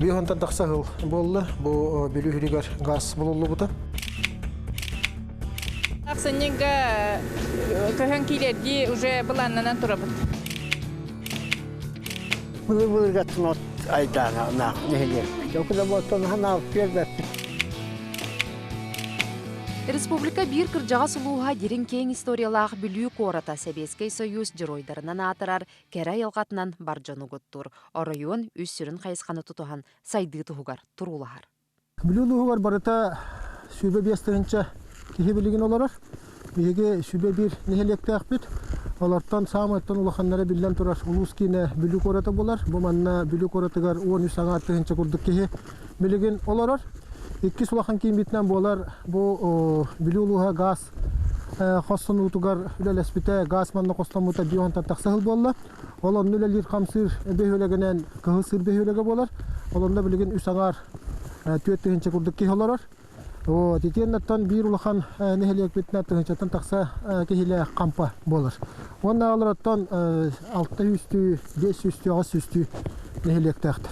Бүйүһүнтэн тахса сыл буолла. Бу Бүлүү үрүгэр газ булуллубута. Ахсынньыга көһөн киирэрдии уже былааннанан турабыт. Былыр-былыргаттан от айдаана наах нэһилиэк. Дьокуда буоттан ханаал түөрбэппит. Республика биир кырдьаҕас улууһа дириҥ киэҥ историялаах Бүлүү куората Сэбиэскэй Союз дьоруойдарынан аатырар кэрэ айылҕатынан бар дьону угуттуур. Оройуон үс сүрүн хайысханы тутуһан сайдыы туһугар туруулаһар. Бүлүү улууһугар барыта 105 тыһыынча киһи билигин олорор. Биһиги 101 нэһилиэктээхпит. Олортон саамайтан улаханнара биллэн турар улуус киинэ Бүлүү куората буолар. Бу манна Бүлүү куоратыгар 13 аҥаар тыһыынча курдук киһи билигин олорор. Иккис улахан киинбитинэн буолар бу Бүлүү улууһа газ хостонуутугар үлэлэспитэ, газ манна хостоммута 5 тахса сыл буолла. Ол онно үлэлиир хамсыыр бөһүөлэгинэн Кыһыл Сыыр бөһүөлэгэ буолар. Ол онно билигин үс аҥаар 4 тыһыынча курдук киһи олорор. Вот, итиэннэттэн биир улахан нэһилиэкпитинэн тыһыынчаттан тахса киһилээх Хампа буолар. Уонна олороттон 600-түү, 500-түү, 800-түү нэһилиэктээхтэр.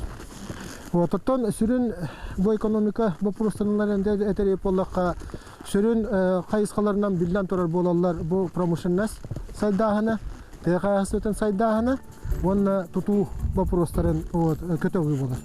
Вот, оттон сүрүн бу экономика боппуруостанылар этэр буоллахха, сүрүн хайысхаларынан биллэн турар буолаллар бу промышленность сайдааһына, тыа хаһаайыстыбатын сайдааһына уонна тутуу боппуруостарын вот, көтөҕүү буолар.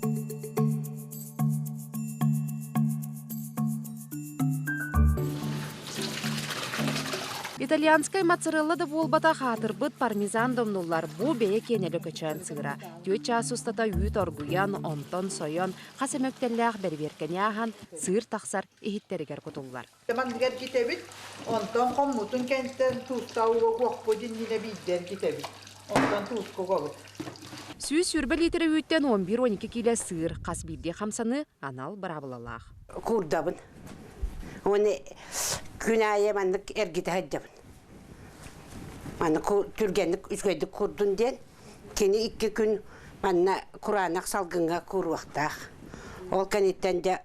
Итальянскай моцарелла да буолбатах аатырбыт пармезан домнуллар бу бэйэ киэнэлэ көчөөн сыыра. 4 чаас устата үүт оргуйан, онтон сойон, хас эмэ үктэллээх бэрэбиэркэни ааһан, сыыр тахсар иһиттэригэр кутуллар. Мандыгар китэбит, онтон хоммутун кэнтэн тууста уоппу диннинэ биирдэр китэбит. Онтон тууску угабыт. 120 литрэ үүттэн 11-12 киилэ сыыр, хас биирдии хамсаныы анал быраабылалаах. Куурдабын. Уонна күн аайы маннык эргитэ сылдьабын. Маннык түргэнник үчүгэйдик куурдун диэн кини 2 күн манна кураанах салгыҥҥа кууруохтаах. Ол кэнниттэн дьэ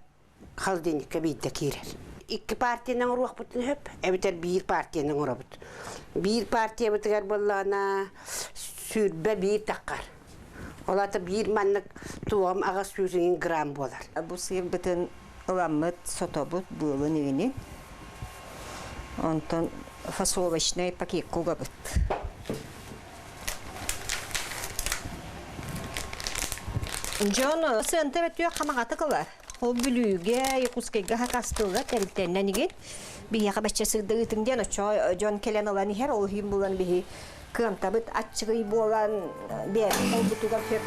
холодильникка биирдэ киирэр. Икки партиянан оҥоруохпутун сөп, эбэтэр биир партиянан оҥоробут. Биир партиябытыгар буоллаҕына 21 таххар. Ол аата биир маннык туом 800 грамм буолар. Бу сыырбытын ыламмыт сотобут быылын иҥинин. Онтон фасовочнай пакекка угабыт. Дьон сыанта бөтүө хамаҕатык ылар. Ол Бүлүүгэ, Якутскайга хакастыыллар тэрилтэннэн игин. Биһиэхэ бачча сырдыгытын диэн оччо дьон кэлэн ылан иһэр, ол иһин булан биһи кыамтабыт аччыгый буолан бэйэбит холбутугар сөп.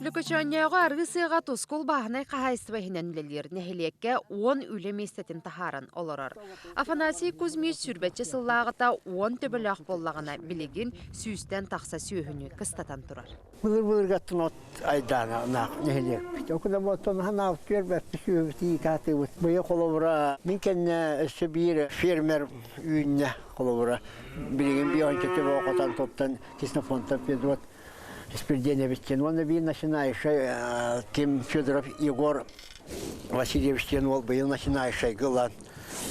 Лөкөчөөннөөҕү арыы сыаҕа Тускул бааһынай хаһаайыстыба иһинэн үлэлиир нэһилиэккэ 10 үлэ миэстэтин таһааран олорор. Афанасий Кузьмич сүүрбэччэ сыллааҕыта 10 төбөлөөх буоллаҕына, билигин сүүстэн тахса сүөһүнү кыстатан турар. Былыр-былыргаттан от айдаана наах нэһилиэкпит. Окуна буоттан ханаал түөрбэппит сүөбүт иитаатыбыт. Быйыл холобура мин кэннэ өссө биир фермер үүннэ холобура. Билигин биир төбө хотон туттан Ксенофонтов Федот Спирденович диэн уонна биир начинающай Ким Федоров Егор Васильевич диэн уол быйыл начинающайга ылан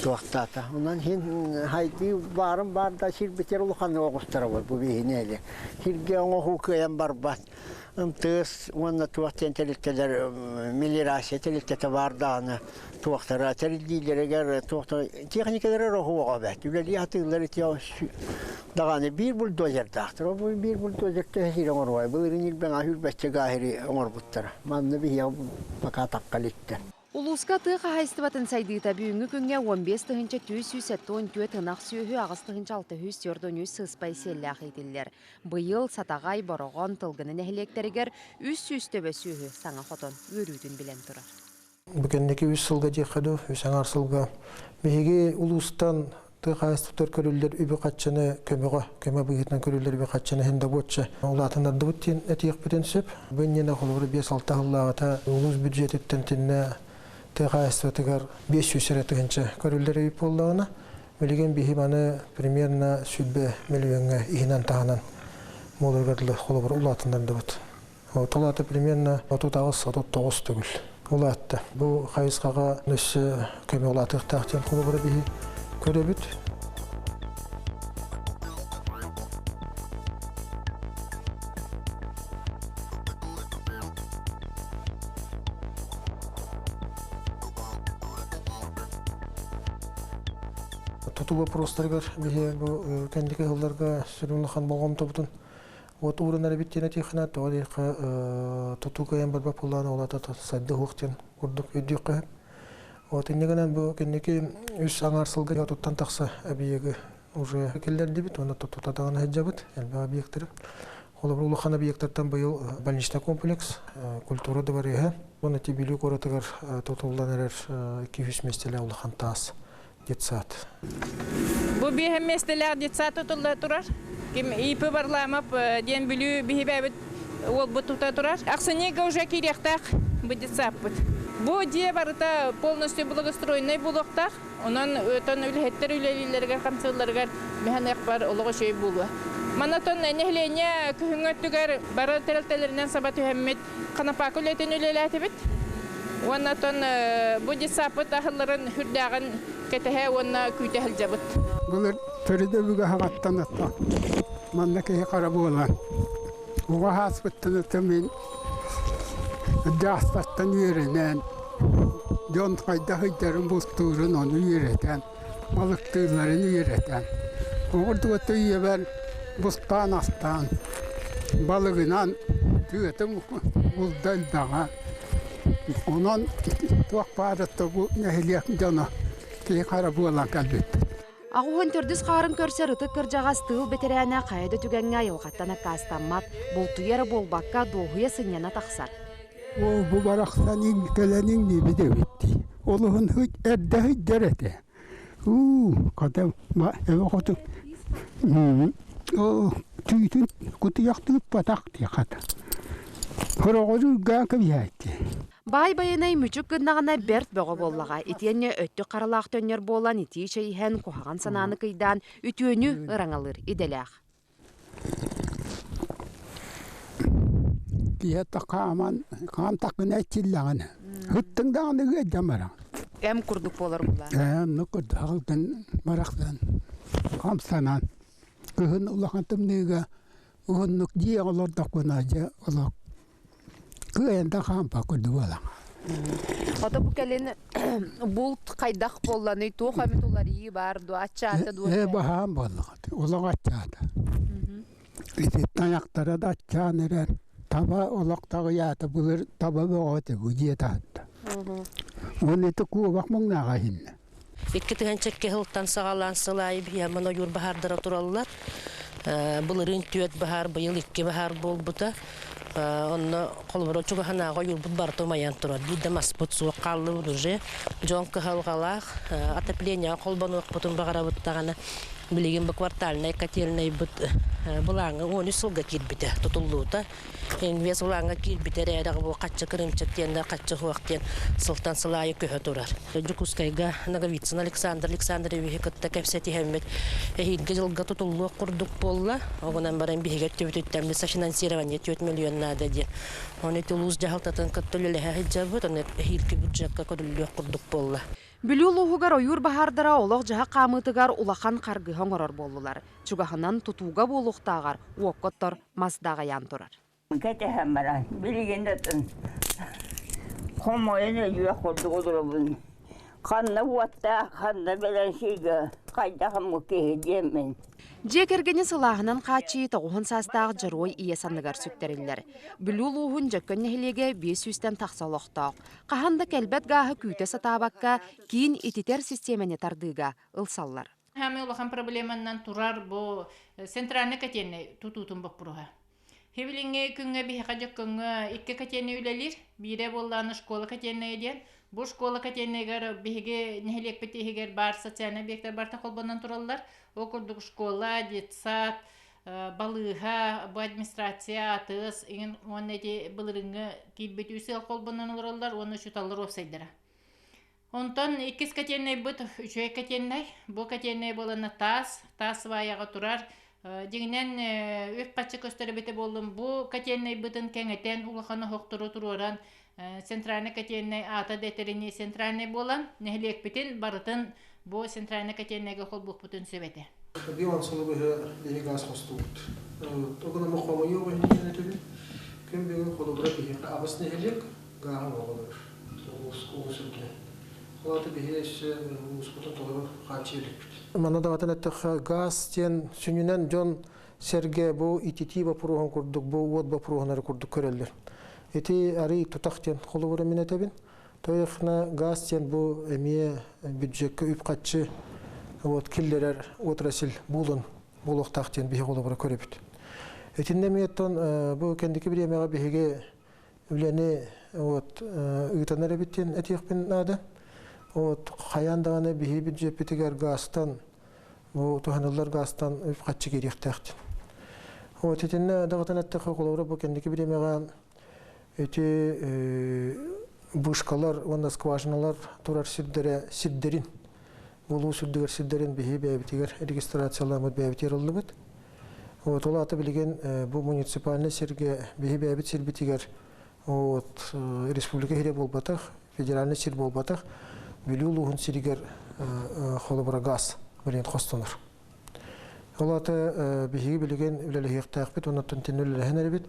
туохтаата. Онон хин хайдыы баарым баар да сирбитер улахан оҕустарабыт бу биһини Сиргэ оҥоһуу кыайан барбат. МТС уонна туох диэн тэрилтэлэр мелиорация тэрилтэтэ баар даҕаны туохтара тэриллиилэригэр туохтара техникалара роһуоҕа бэт үлэлии сатыыллар ити даҕаны биир бульдозердаахтар ол биир бульдозер төһө сири оҥоруой былырыын илбэҥ сүүрбэччэ гаһири оҥорбуттара манна биһиэхэ пока тахха иликтэр. Улууска тыа хаһаайыстыбатын сайдыыта бүгүҥҥү күҥҥэ 15 474 ынах сүөһү 8 643 сыспай сиэллээх иитиллэр. Быйыл Сатаҕай, Бороҕон, Тылгыны нэһилиэктэригэр 300 төбө сүөһү саҥа хотон үөрүүтүн билэн турар. Бу кэнники үс сылга диэххэ дуу, үс аҥаар сылга биһиги улуустан тыа хаһаайыстыбатыгар көрүллэр үбү-харчыны көмөҕө, көмө быһыытынан көрүллэр үбү-харчыны иһин да буочча улаатыннардыбыт диэн этиэхпитин сөп. Бу иннинэ холобура 5-6 сыллааҕыта улуус бюджетиттэн итиннэ тыа хаһаайыстыбатыгар 500 эрэ тыһыынча көрүллэр эбит буоллаҕына, билигин биһи маны примерно 100 миллиоҥҥа иһинэн таһынан буоларыгар дылы холобура улаатыннардыбыт. Ол аата примерно 38-39 төгүл улаатта. Бу хайысхаҕа өссө көмө улаатыахтаах диэн холобура биһи көрөбүт. Тутуу боппуруостарыгар биһи бу кэнники сылларга сүрүн улахан болҕомтобутун вот уурунар эбит диэн этиэххинэ, тоҕо диэххэ тутуу кыайан барбат буоллаҕына, ол аата сайдыы суох диэн курдук өйдүөххэ сөп. Вот инньэ гынан бу кэнники үс аҥаар сылга отуттан тахса объегы уже киллэрдибит уонна тута даҕаны сылдьабыт элбэх объектары. Холобур, улахан объектартан быйыл больничный комплекс, культура дыбарыаһа, уонна Бүлүү куоратыгар тутуллан эрэр 200 миэстэлээх улахан таас детсад. Бу биэһэ миэстэлээх детсад тутулла турар. Ким ИП Варламов диэн Бүлүү биһибэбит уолбут тута турар. Ахсынньыга уже киириэхтээх бу детсадпыт. Бу дьиэ барыта полностью благоустроенный буолуохтаах. Онон өтөн үлэһиттэр үлэлииллэригэр хамсыылларыгар миһаныах бар олоҕо үчүгэй буолуо. Манатон нэһилиэнньэ күһүҥҥү өттүгэр бары тэрилтэлэринэн саба түһэммит Ханапаакы үлэтин үлэлээтибит. Уонна оттон бу детсаппыт аһылларын үрдээҕин кэтэһэ уонна күүтэ сылдьабыт. Былыр төрүт өбүгэ хаҕаттан ото манна киһи хара буолан оҕо ааспыттан ото мин дьаастаттан үөрэнэн дьон хайдах ыйдарын бултуурун ону үөрэтэн балыктыылларын үөрэтэн оҕурдук ото ийэбэр бустаан астаан балыгынан тыатын булда элбэҕэ онон туох баар бу нэһилиэк дьоно киһи хара буолан кэлбиппит. Аҕуһун төрдүс хаарын көрсөр ытык кырдьаҕас тыыл бэтэрээнэ хайа да түгэҥҥэ айылҕаттан аккаастаммат, бултуйа эрэ буолбакка, дуоһуйа сынньана тахсар. Оо, бу барахсан кэлэн иҥнибит эбит дии. Олуһун эрдэ сылдьар этэ. Уу, хата эбэ хоту түүтүн кутуйах тыыппатах дии хата. Хороҕору үргээн кэбиһээччи. Баай Байанай мүчүк гыннаҕына бэрт бөҕө буоллаҕа. Итиэннэ өттүк харалаах төннөр буолан итии чэй иһэн, куһаҕан санааны кыйдаан, үтүөнү ыраҥалыыр идэлээх. Киһи хааман, хаам такына иччиллэҕинэ, ыттыҥ даҕаны ыалдьан бараҕын. Эм курдук буолар буолаа. Ээ, оннук курдук аҕылтан барахсан хамсанан кыһын улахан тымныыга уһуннук дьиэҕэ олордохпуна дьэ олох кыайан да хаампат курдук буолаҕын. Ото бу кэлин булт хайдах буолланый, туох эмит уларыйыы баар дуо, аччаата дуо? Ээ, баһаам буоллаҕа, олох аччаата. Ити тайахтара да аччаан эрэр. Таба олох таҕыйаата, былыр таба бөҕө этэ бу дьиэ таһыттан. Уонна ити куобах муҥнааҕа иһиннэ. 2 тыһыынча сылтан саҕалаан сыл аайы биһиэмэн ойуур баһаардара тураллар. Былырыын түөрт баһаар, быйыл икки баһаар буолбута. Онно холобура чугаһынааҕы ойуурбут барыта умайан турар. Биир да маспыт суох хааллыбыт уже. Дьон кыһалҕалаах отоплениеҕа холбонуохпутун баҕарабыт даҕаны билигин бу квартальнай котельнайбыт былааҥҥа 13 сылга киирбитэ тутуллуута. Инвес былааҥҥа киирбитэ эрээри бу хаччы кырыымчык диэннэр хаччы суох диэн сылтан сыл аайы көһө турар. Дьокуускайга Ноговицын Александр Александровиһы кытта кэпсэтиһэммит эһиилги дьылга тутуллуох курдук буолла. Оҕунан баран биһиги өттүбүтүттэн софинансирование 4 миллион наада диэн. Оны ити улуус дьаһалтатын кытта үлэлэһэ сылдьабыт, оны эһиилги бюджекка көрүллүөх курдук буолла. Бүлүү улууһугар ойуур баһаардара олох-дьаһах хаамыытыгар улахан харгыһы оҥорор буоллулар. Чугаһынан тутууга буолуохтааҕар уокка оттор мас даҕайаан турар. Кэтэһэн баран, билигин да хомойон өйүөх курдук олоробун. Ханна уоттаах, ханна бэлэн сиргэ хайдах омук киһи диэммин. Дьиэ кэргэни сылааһынан хааччыйыы тоҕуһун саастаах дьоруой ийэ санныгар сүктэриллэр. Бүлүү улууһун Дьөккөн нэһилиэгэ 500-тэн тахса олохтоох. Хаһан да кэлбэт гааһы күүтэ сатаабакка, киин ититэр систиэмэни тардыыга ылсаллар. Саамай улахан проблеманан турар бу центральный котельнай тутуутун боппуруоһа. Хибилиҥҥи күҥҥэ биһиэхэ Дьөккөҥҥө икки котельнай үлэлиир. Биирэ буоллаҕына школа котельнайа диэн. Бу школа котельнайыгар биһиги нэһилиэкпит иһигэр баар социальнай объектар барыта холбонон тураллар. Ол курдук школа, детсад, балыыһа, бу администрация, АТС иҥин уонна ити былырыыҥҥы киирбит үс ыал холбонон олороллор уонна учууталлар уопсайдара. Онтон иккис котельнайбыт үчүгэй котельнай. Бу котельнай буолана таас, таас сваяҕа турар. Дьиҥинэн үп-харчы көстөр эбитэ буоллун, бу котельнайбытын кэҥэтэн, улахан оһохтору туруоран, центральный котельнай аата да этэринии центральный буолан, нэһилиэкпитин барытын бу центральный котельнайга холбуохпутун сөп этэ. Бион сылы быһа биһи газ хостуубут. Тогуна хомойуох иһин этибит. Күн бүгүн холобура биһиэхэ аҕыс нэһилиэк гааһы оҕолор. Улуус үрдүнэн. Ол биһи өссө улууспутун толору хааччыйа иликпит. Манна даҕатан эттэххэ, газ диэн сүнньүнэн дьон сэргэ бу ититии боппуруоһун курдук, бу уот боппуруоһунары курдук көрөллөр. Ити арый тутах диэн холобура мин этэбин. Тоехна газ диэн бу эмиэ бюджекка үп-харчы вот киллэрэр отрасль буолун буолуохтаах диэн биһиги холобура көрөбүт. Итиннэ эмиэ оттон бу кэнники бириэмэҕэ биһиги үлэни вот ыытанар эбит диэн этиэхпин наада. Вот хайаан даҕаны биһи бюджеппитигэр газтан бу туһаныллар газтан үп-харчы киириэхтээх диэн. Вот итиннэ даҕатан эттэххэ холобура бу кэнники бириэмэҕэ ити вышкалар уонна скважиналар турар сирдэрэ сирдэрин улуус үрдүгэр сирдэрин биһи бэйэбитигэр регистрацияламмыт бэйэбитигэр ыллыбыт. Вот ол аата билигин бу муниципальнай сиргэ биһи бэйэбит сирбитигэр вот республика сирэ буолбатах, федеральный сир буолбатах, Бүлүү улууһун сиригэр холобура газ билигин хостонор. Ол аата биһиги билигин үлэлэһиэхтээхпит, оннуттан тиннэ үлэлэһэн эрэбит,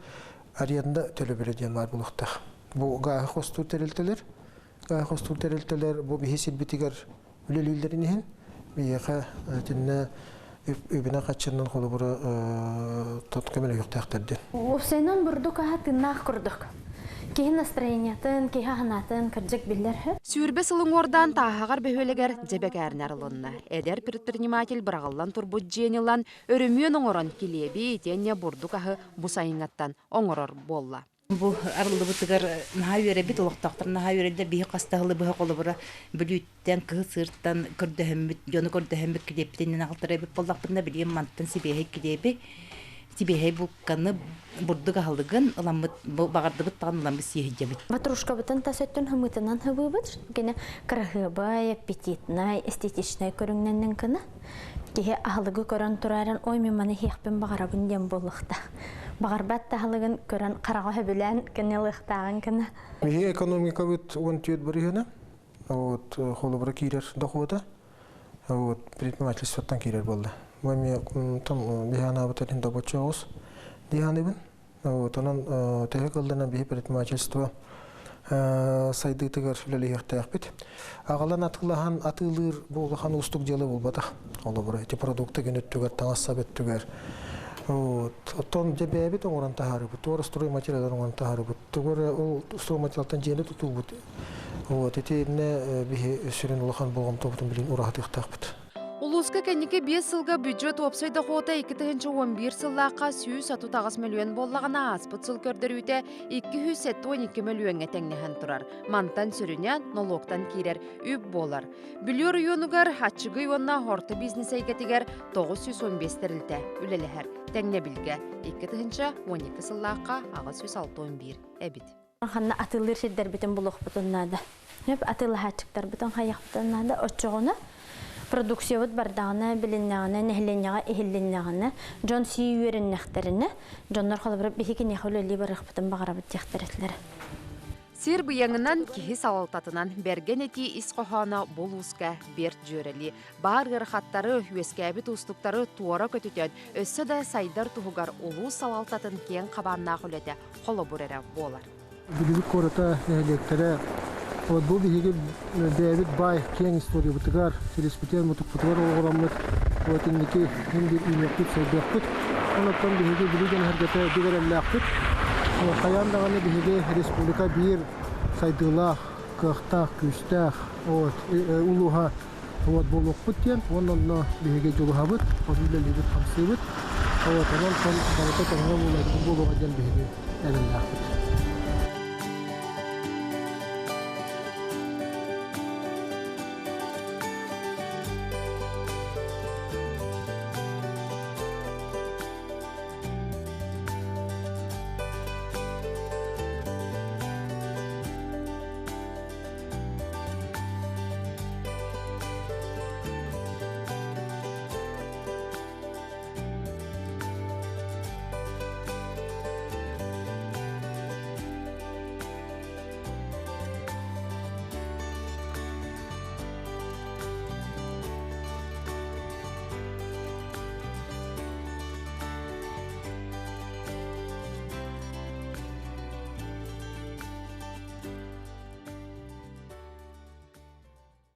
аренда төлөбүрэ диэн баар буолуохтаах. Бу гааһы хостуур тэрилтэлэр, гааһы хостуур тэрилтэлэр бу биһи сирбитигэр үлэлииллэрин иһин биһиэхэ итиннэ үбүнэн хаччыннан холобура тот көмөлөһүөхтээхтэр диэн. Уопсайынан бурдук аһа тыыннаах курдук. Киһи настроениятын, киһи санаатын кырдьык биллэр. Сүүрбэ сыл уҥуордаан Тааһаҕар бөһүөлэгэр дьэбэкээрнэ арылынна. Эдэр предприниматель быраҕыллан турбут дьиэни ылан, өрөмүөн оҥорон килиэби итиэннэ бурдук аһы бу сайыҥҥаттан оҥорор буолла. Бу арыллыбытыгар наһаа үөрэбит, олохтоохтор наһаа үөрэллэр. Биһи хастаһылы быһа холобура Бүлүүттэн, Кыһыл Сыыртан көрдөһөммүт, дьону көрдөһөммүт килиэппитинэн аҕалтара эбит буоллахпытына, билигин мантан сибиэһэй килиэби, сибиэһэй булканы, бурдук аһылыгын ыламмыт, баҕардыбыт даҕаны ыламмыт сиэһидьэбит. Ватрушкабытын тас өттүн хымыытынан хыбыыбыт. Кини кыраһыабай, аппетитнай, эстетичнай көрүҥнэннин гына. Киһи аһылыгы көрөн турарын, ой мен маны иһиэхпин баҕарабын диэн буолуохта. Баҕарбат да аһылыгын көрөн хараҕа сөбүлээн кини ылыахтааҕын гына. Биһиги экономикабыт 14 бырыһыана, вот холобура киирэр дохуота, вот предпринимательствоттан киирэр буолла. Бу эмиэ там биһи анаабыт эрин добоччу оҕус дии саныыбын. Вот онон төһө кылланан биһи предпринимательство сайдыытыгар үлэлэһиэхтээхпит. Аҕалан атыылаһан атыылыыр бу улахан уустук дьыала буолбатах. Холобура, ити продукты күн өттүгэр, таҥас-сап өттүгэр. Вот. Оттон дьэ бэйэбит оҥорон таһаарыбыт, туора стройматериаллар оҥорон таһаарыбыт. Тугу эрэ ол стройматериалтан дьиэни тутуубут. Вот итиннэ биһи сүрүн улахан болҕомтобутун билин ураһатыахтаахпыт. Улууска кэнники 5 сылга бюджет уопсай дохуота 2011 сыллаахха 138 мөлүйүөн буоллаҕына, ааспыт сыл көрдөрүүтэ 272 мөлүйүөҥҥэ тэҥнэһэн турар. Мантан сүрүнэ нолуоктан киирэр үп буолар. Бүлүү оройуонугар аччыгый уонна орто бизнес эйгэтигэр 915 тэрилтэ үлэлэһэр. Тэҥнэбилгэ 2012 сыллаахха 861 эбит. Ханна атыылыыр сирдэрбитин булуохпутун наада. Атыылаһааччыктарбытын хайахпытын наада. Оччоҕуна продукциябыт бардаҕына, билиннэҕинэ, нэһилиэнньэҕэ иһиллиннэҕинэ, дьон сии үөрэннэхтэринэ, дьоннор холобура биһи киниэхэ үлэлии барыахпытын баҕарабыт диэхтэр этилэрэ. Сир быйаҥынан киһи салалтатынан бэргэн этии ис хоһооно бу улууска бэрт дьүөрэлии. Баар ыарахаттары, үөскээбит уустуктары туора көтүтэн, өссө да сайдар туһугар улуус салалтатын киэҥ хабааннаах үлэтэ холобур эрэ буолар. Бүлүү куората нэһилиэктэрэ вот бу биһиги бэйэбит баай киэҥ историябытыгар, силиспитигэр, мутукпутугар олоҕураммыт вот инники мин биир үүнүөхпүт, сайдыахпыт. Онон биһиги Бүлүү дьон-сэргэтэ бүк эрэллээхпит. Хайаан даҕаны биһиги республика биир сайдыылаах, кыахтаах, күүстээх вот, улууһа вот буолуохпут диэн уонна онно биһиги дьулуһабыт, ону үлэлиибит, хамсыыбыт. Вот онон барыта тэҥҥэ буолуоҕа диэн биһиги эрэллээхпит.